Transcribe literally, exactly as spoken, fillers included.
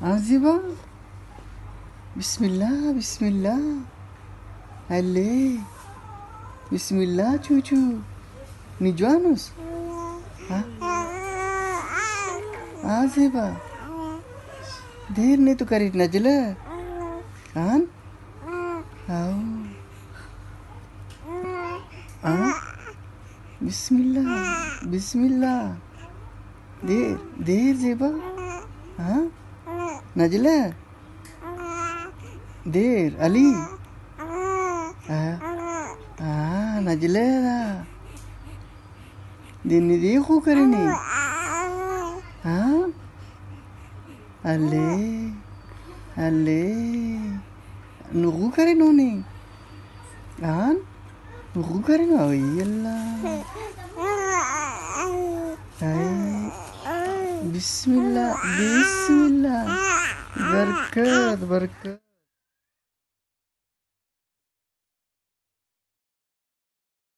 ہاں زیبا، بسم اللہ، بسم اللہ۔ الے، بسم اللہ چوچو، نی جوان اس؟ ہاں؟ ہاں زیبا، دیر نے تو کریٹ نجلہ۔ ہاں؟ ہاؤ۔ ہاں؟ بسم اللہ، بسم اللہ۔ دیر، دیر زیبا۔ ہاں؟ نجلہ۔ دیر، علی۔ ہاں۔ ہاں، نجلہ دا۔ دے نی دے خو کرینے۔ ہاں؟ الے، الے۔ نغو کرینو نے۔ آن؟ نغو کرینو۔ اوئی اللہ۔ اے۔ بسم اللہ، بسم اللہ۔ برکت، برکت۔